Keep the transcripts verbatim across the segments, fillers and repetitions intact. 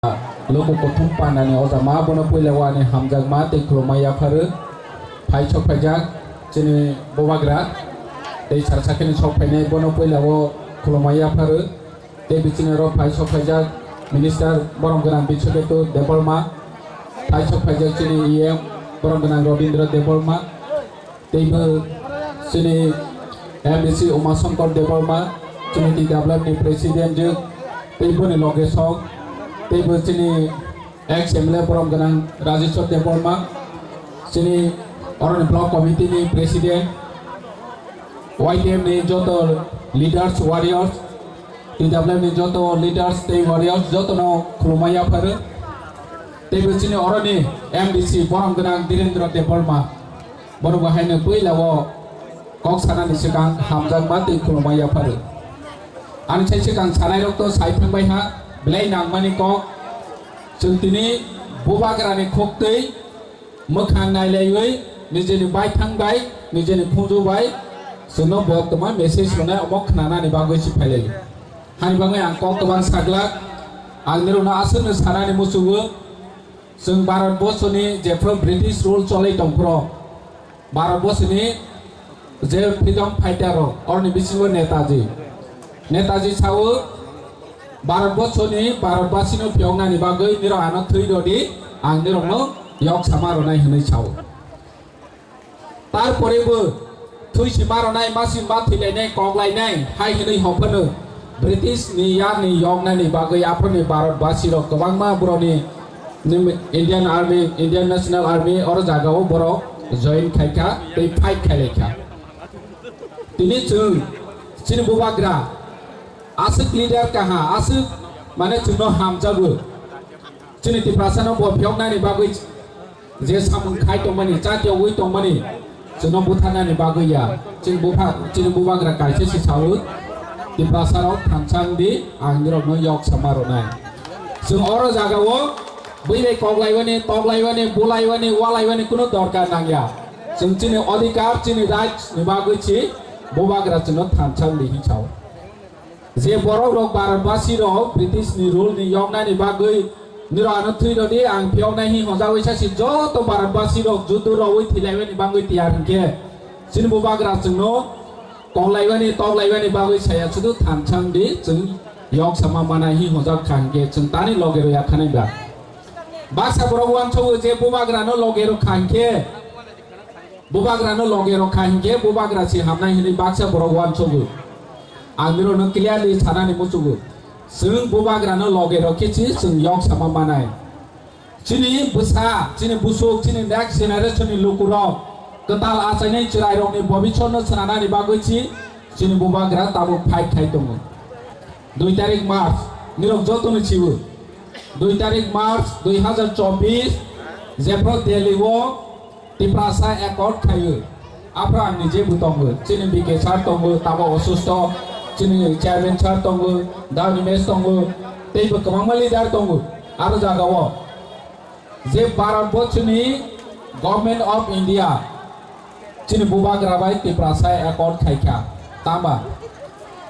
Luku kuthum pandani ojama bono puila o ani hamjakma tei khulumma yapharo. Phai sok phaijak chini bubagra tei sar sakini sok phainai bono puila o khulumma yapharo. Tei bichini oro phai sok phaijak Minister borom gwnang Biswaketu Debbarma, phai sok phaijak chini E M borom gwnang Robindra Debbarma, teibo chini M D C Uma Shankar Debbarma, chini T W F ni President je, teibo ni loge sok, teibo chini ex M L A borom gwnang Rajeshwar Debbarma, chini oroni Block Committee ni President, Y T F ni joto leaders, warriors, T W F ni joto leaders tei warriors jotono khulumma yapharo. Teibo chini oroni M D C borom gwnang Dhirendra Debbarma, bono bo haino puila o kok sanani swkang hamjakma tei khulumma yapharo. Ani sai swkang sanai rok to sai thang bai ha, belai nangmani kok. Chwng tini bubagrani khok tei mwkhang nailaiwi nijeni baithang bai, nijeni khunju bai chwngno bo tongma message rwnai omo khnanani bagwi se phailaio. Hani bagwi ang kok kwbang saglak, ang nirokno aswkno sanani muchungo, chwng Bharat borsoni jephru British rule cholwi tongphuru, Bharat borsoni je freedom fighter rok, oroni bisingo Netaji. Netaji sao, Bharat borsoni Bharat basino phiyoknani bagwi nirok ano thwi rodi, ang nirokno yok sama rwnai hwnwi sao. Tarpore bo thwi sima rwnai, ma sima thwilainai, koklainai, hai hwnwi hokphano British ni yarni yoknani bagwi aphuruni Bharat basirok kwbangma borokni Indian Army, Indian National Army oro jagao borok join khaikha tei fight khailaikha. Tini chwng chini bubagra aswk leader kaha, aswk mane chwngno hamjago. Chini Tiprasano bo phiyoknani bagwi je samung khai tongmani, cha tiyogwi tongmani, chwngno butharnani bagwi ya. Chini bupha, chini bubagra kaisa se sao, Tiprasarok thansa wng di, ang nirokno yok sama rwnai. Chwng oro jagao bui bai koklaiwani, toklaiwani, bulaiwani, walaiwani kunu dorkar nangya. Chwng chini odhikar, chini right ni bagwi si bubagra chwngno thansa wng di hin sao. Je borok rok Bharat basi rok British ni rule ni yoknani bagwi nirok ano thwi rodi, ang phiyoknai hin hojagwi sa si joto Bharat basi rok judu rogwi thwilaimani bagwi tiyar hinkhe chini bubagra chwngno koklaimani, toklaimani bagwi saya sudu thansa wng di, chwng yok sama manai hin hojak kha hinkhe chwng tani loge rw ya khanai ba. Baksa borok uansukgo je bubagrano loge rw kha hinkhe, bubagrano loge rw kha hinkhe bubagra si hamnai hinwi baksa borok uansukgo. Ang nirokno clearly sanani muchungo. Chwng bubagrano loge rw khe si chwng yok sama manai. Chini bwsa, chini busuk, chini next generation ni lukurok kwtal achainai chwrairokni bobisotno swnanani bagwi si chini bubagra tabuk fight khai tongo. Dui tarik March, nirok jotono siwo. Dui tarik March dui hazar chobbish, jephru Delhi o Tiprasa accord khaio. Aphra ang nije bo tongo. Chini B K sir tongo, tabuk osusto. Chini chairman sir tongo, Danimesh tongo, teibo kwbangma leader tongo. Aro jagao je Bharat borsoni Government of India chini bubagra bai Tiprasa accord khaikha. Tama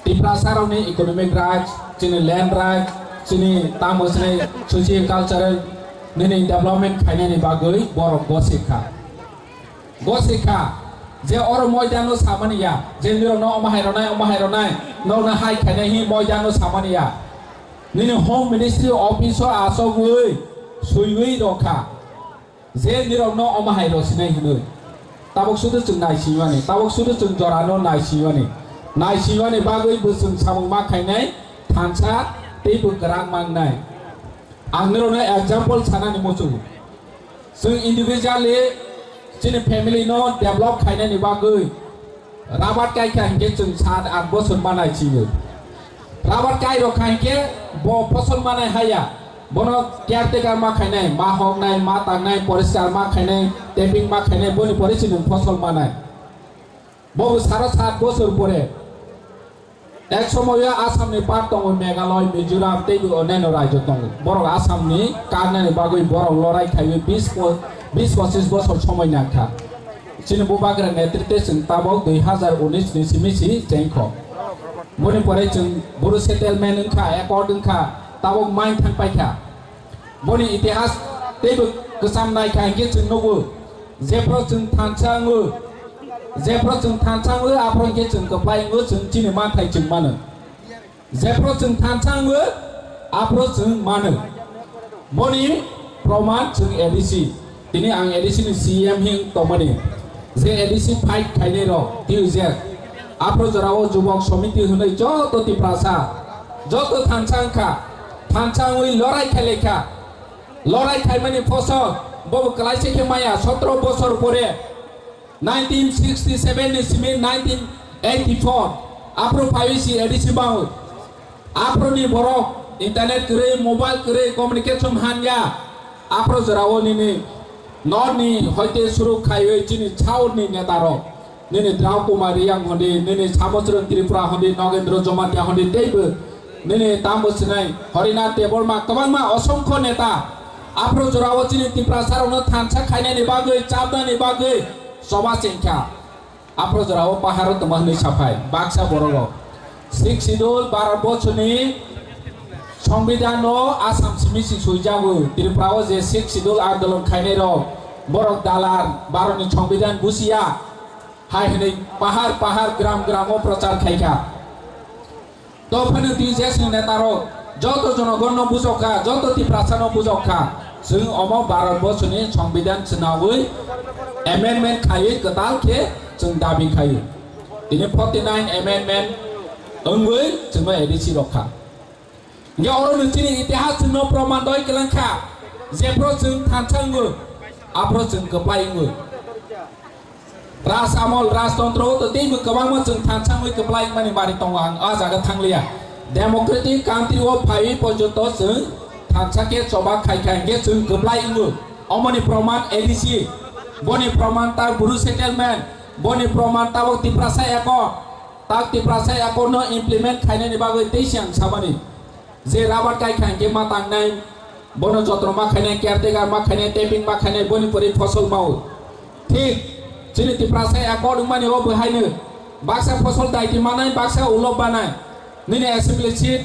Tiprasa rokni economic rights, chini land rights, chini tamo chini socio cultural nini development khainani bagwi borok gosikha. Gosikha je oro moidano samani ya, je nirokno omo hai rwnai, omo hai rwnai, nokno hai khainai hi moidano samani ya. Nini Home Ministry office o asogwi swiwi rokha. Je nirokno omo hai rw sinai hinwi. Tabuk sudu chwng naisingyani, tabuk sudu chwng jorano naisingyani. Naisingyani bagwi bo chwng samung ma khainai thansa tei bo kwrak mangnai. Ang nirokno example sanani muchungo. Chwng individually chini family no develop khainani bagwi Rabat kai kha hinkhe chwng sat aath bochor manai chini. Rabat kai rok kha hinkhe bo phosol manai haya. Bono caretaker ma khainai, ma hoknai, ma tangnai, poriskar ma khainai, tapping ma khainai, boni pore chini phosol manai. Bo bo saro sat bochor pore. Ek somoyo Assam ni part tongo Meghalaya, Mizoram tei bo onyaino rajyo tongo. Borok Assam ni karnani bagwi borok lorai khaiwi bis po-, bis pochis bochor somoi nangkha. Chini bubagra netritwe chwng tabok dui hazar unis ni simi si chengkho. Boni pore chwng boro settlement wngkha, accord wngkha, tabok main thang paikha. Boni itihas teibo kwcham naikha hinkhe chwng nugo. Jephru chwng thansa wngo, jephru chwng thansa wngo, aphru hinkhe chwng kwplai wngo, chwng chini manthai chwng mano. Jephru chwng thansa wngo, aphru chwng mano. Boni proman chwng A D C. Tini ang A D C ni C M hin tongmani. Je A D C fight khainai rok, T U Z. Aphru jorao jubok somiti hwnwi joto Tiprasa, joto thansa wngkha, thansa wngwi lorai khailaikha. Lorai khaimani phosol, bobo kwlaisa khe maya, sotro bosor pore, nineteen sixty seven ni simi nineteen eighty four, aphru phaiwi si A D C bangwi. Aphru ni borok internet kwrwi, mobile kwrwi, communication hanya. Aphru jorao nini north ni hoite suru khaiwi chini south ni neta rok. Nini Drao Kumar Riyang hondi, nini Samosrang Tripura hondi, Nogendra Jamatia hondi, teibo nini tambo sinai Harinath Debbarma, kwbangma osongkho neta. Aphru jorao chini Tiprasa rokno thansa khainani bagwi, chapnani bagwi choba chengkha. Aphru jorao paharo tongma hwnwi saphai baksa borok rok. Sixth Schedule Bharat borsoni Songbidan no Assam simi si suijago. Tripura o je Sixth Schedule andolon khainai rok, borok dalar, Bharat ni Songbidan busiya hai hwnwi pahar pahar gram gram o prochar khaikha. To phano T U Z ni neta rok joto jonogon no bujokha, joto Tiprasa no bujokha. Chwng omo Bharat borsoni Songbidan swnawi amendment khaiwi kwtal khe chwng dabi khaio. Tini forty nine amendment wngwi chwngno A D C rokha. Hinkhe oro nwng chini itihas chwngno proman doi kwlangkha, jephru chwng thansa wngo, aphru chwng kwplai wngo. Raj amol, rajtontro o to teibo kwbangma chwng thansa wngwi kwplai wngmani bari tongo, ang a jaga thangliya. Democratic country o phaiwi porjonto chwng thansa khe choba khaikha hinkhe chwng kwplai wngo. Omoni proman A D C, boni proman ta Bru settlement, boni proman tabok Tiprasa Accord. Tak Tiprasa Accord no implement khainani bagwi tei se ang samani. Je rubber kai kha hinkhe ma tangnai, bono jotno ma khainai, caretaker ma khainai, tapping ma khainai, boni pore phosol mao. Thik, chini Tiprasa Accord wngmani o bwhaino baksa phosol daiti manai, baksa ulo banai. Nini assembly seat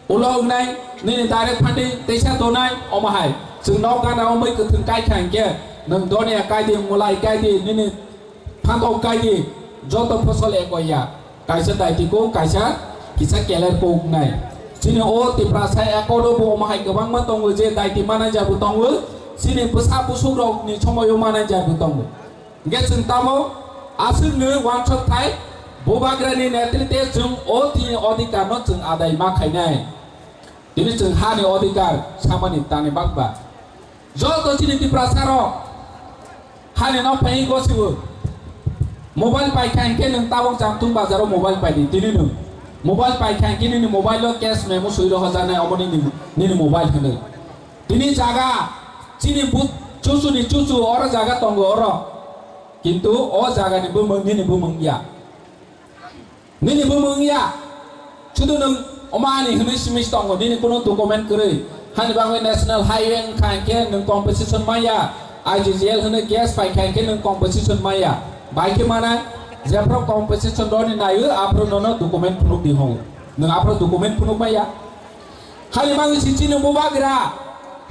ulo wngnai, nini direct funding teisa donai, omo hai. Chwng nok gana o mui kwthwng kai kha hinkhe, nwng donia kai di, mulai kai di, nini Phangkok kai di, joto phosol eko ya. Kaisa daitiko, kaisa kisa keler kok nai. Chini o Tiprasa Accord o bo omo hai kwbangma tongo je daiti manager bo tongo. Chini bwsa busuk rok ni somoi o manager bo tongo. Hingke chwng tamo aswk ni wansok thai bubagra ni netrite chwng o tini odhikar no chwng adai ma khainai. Tini chwng ha ni odhikar samani tani bakba. Joto chini Tiprasa rok hani nok phai gosibo. Mobile pai kha hinkhe nwng tabok Jamtung bazar o mobile pai di tini nwng. Mobile pai kha hinkhe nini mobile o cash memo sui rohorjaknai omo nini, nini mobile hwnwi. Tini jaga chini but chuchu ni chuchu oro jaga tongo oro. Kintu o jaga ni bumung nini bumung ya. Nini bumung ya. Chudu nwng omo ani hwnwi simi tongo, nini kunu document kwrwi. Hani bagwi national highway wngkha hinkhe nwng compensation maya. I G G L hwnwi gas paikha hinkhe nwng compensation maya. Bai khe mana, jephru compensation roni naio, aphru nono document phunuk di hwngo. Nwng aphru document phunuk maya. Hani bagwi si chini bubagra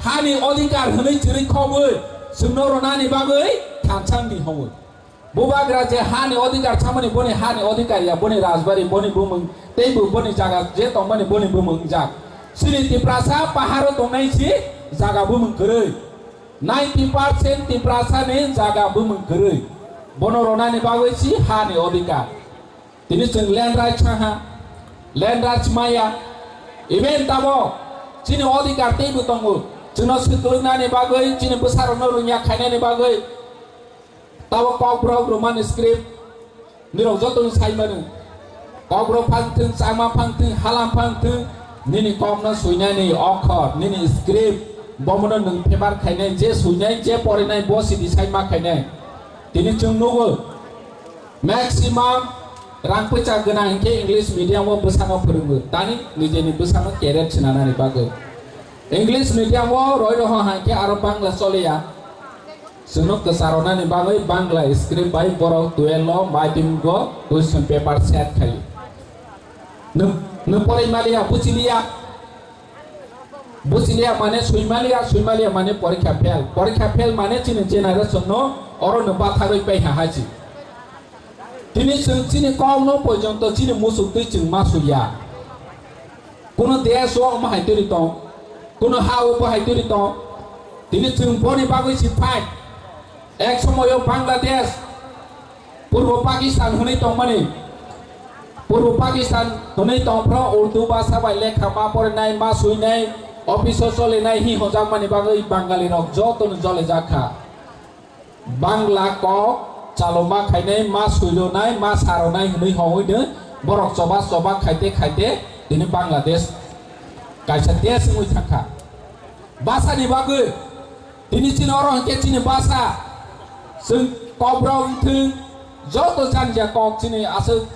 hani odhikar hwnwi chwrwi khobwi chwngno ronani bagwi thansa wngdi hwngo. Bubagra je hani odhikar samani boni hani odhikar ya, boni rajbari, boni bumung, tei bo boni jaga je tongmani boni bumung jak. Chini Tiprasa paharo tongnai si jaga bumung kwrwi. Ninety percent Tiprasa ni jaga bumung kwrwi. Bono ronani bagwi si hani odhikar. Tini chwng land right saha, land right maya. Even tabo chini odhikar teibo tongo. Chwngno swklugnani bagwi, chini bwsarokno rungya khainani bagwi. Tabo kokborok Roman script nirok jotono sai mano. Kokborok phang thung, changma phang thung, halam phang thung, nini kokno suinani okhor, nini script, bomono nwng paper khainai, je suinai, je porinai, bo sidi sai ma khainai. Tini chwng nugo, maximum rang pwisa gwnang hinkhe English medium o bwsano phwrwngo, tani nijeni bwsano career swnanani bagwi. English medium o roi roho hai khe aro Bangla choliya. Chwngno kwcharonani bagwi Bangla script bai borok twelve o matric o question paper set khai. Nwng, nwng porai maliya, buchiliya. Buchiliya mane suimaliya, suimaliya mane porikha fail. Porikha fail mane chini generation no oro no batharwi paiha hachi. Tini chwng chini kok no porjonto chini musuk twi chwng ma suiya. Kuno desh o omo hai turi tong, kuno ha o bo hai turi tong. Tini chwng boni bagwi si fight. Ek somoyo Bangladesh, Purbo Pakistan hwnwi tongmani. Purbo Pakistan hwnwi tongphro Urdu bhasha bai lekha ma porinai, ma suinai, office o cholinai hi hojakmani bagwi Bangali rok jotono jolijak kha. Bangla kok chaloma khainai, ma suironai, ma saronai hwnwi hongwi de borok choba choba khaite khaite tini Bangladesh kaisa desh wngwi thangkha. Bhasha ni bagwi tini chini oro hwnkhe chini bhasha chwng kokrok wngthwng joto janja kok chini aswk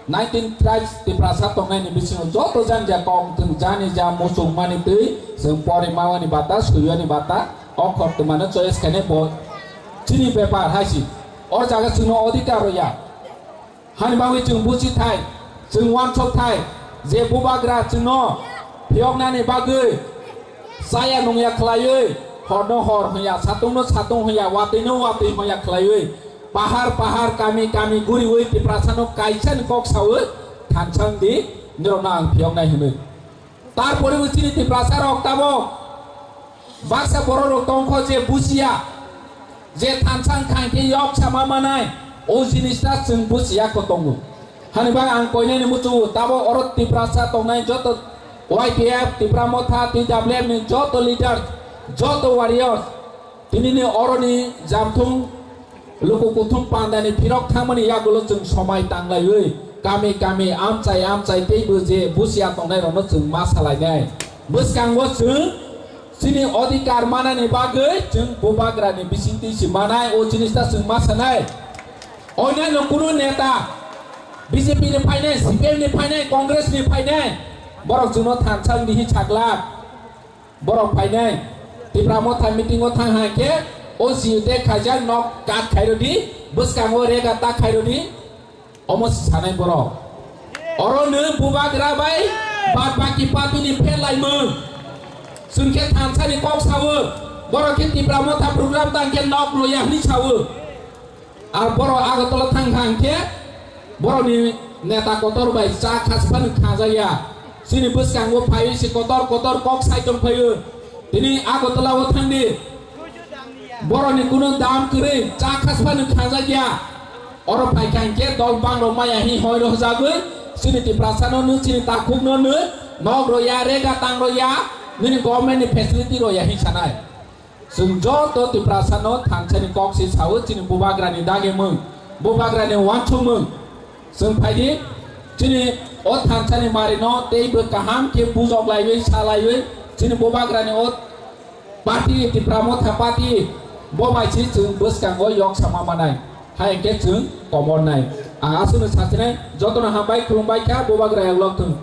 nineteen tribes Tiprasa tongnaini bisingo joto janja kok wngthwng jani ja muchungmani twi chwng porimani bata suiyani bata. O khortwmano choice khainai bo chini bepar hai si. O jaga chwngno odhikar rwya. Hani bagwi chwng buchi thai, chwng uansuk thai, je bubagra chwngno phiyoknani bagwi chaya nungya khlaiwi, horno hor hwnya, satungno satung hwnya, watwino watwi hwnya khlaiwi, pahar pahar, kami kami guriwi Tiprasano kaisani kok sawi thansa wngdi, nirokno ang phiyoknai hwnwi. Tarpore bo chini Tiprasa rok tabok baksa borok rok tongkho je buchiya, je thansa wngkha hwnkhe yok sama manai, o jinis ta chwng buchiya kho tongo. Hani bagwi ang koinani muchungo tabok oro Tiprasa tongnai joto Y T F, Tipra Motha, T W F ni joto leader, joto warriors, Tinini oroni jamthung luku kuthum pandani phirok thangmani yagulo chwng somai tanglaiwi kami kami amchai amchai teibo je busia tongnairokno chwng ma salainai. Bwskango chwng chini odhikar manani bagwi chwng bubagrani bisingtwi se manai, o jinista chwng ma sanai. Onyaino kunu neta B J P ni phainai, C P M ni phainai, Congress ni phainai, borok chwngno thansa wngdi hi saglak. Borok phainai Tipra Motha meeting o thang hai khe o C U tei khaijak nok kat khairodi, bwskango rega ta khairodi, omo si sanai borok. Oro nw bubagra bai bad baki party ni pherlaimung. Chwng khe thansa ni kok sawo, borok khe Tipra Motha program tang khe nok loya hwnwi sawo. Ar borok Agartala thang thang khe borokni neta kotor bai cha khasphano khajakya. Chini bwskango phaiwi se kotor kotor kok sai tong phaio. Tini Agartala o thangdi. Borokni kuno dam kwrwi cha khasphano khajakya. Oro phai kha hinkhe dol bangrok maya hi hoi rohjagwi chini Tiprasano nw chini takhukno nw nok roya, rega tang roya, nini government ni facility roya hi sanai. Chwng joto Tiprasano thansani kok se sao chini bubagrani dagimung, bubagrani uansukmung. Chwng phaidi chini o thansani marino teibo kaham khe bujok laiwi, sa laiwi chini bubagrani o party, Tipra Motha party, bo bai se chwng bwskango yok sama manai. Hai khe chwng komornai. Ang aswkno sachinai, jotono hambai khulumbai kha, bubagra yaklok thung.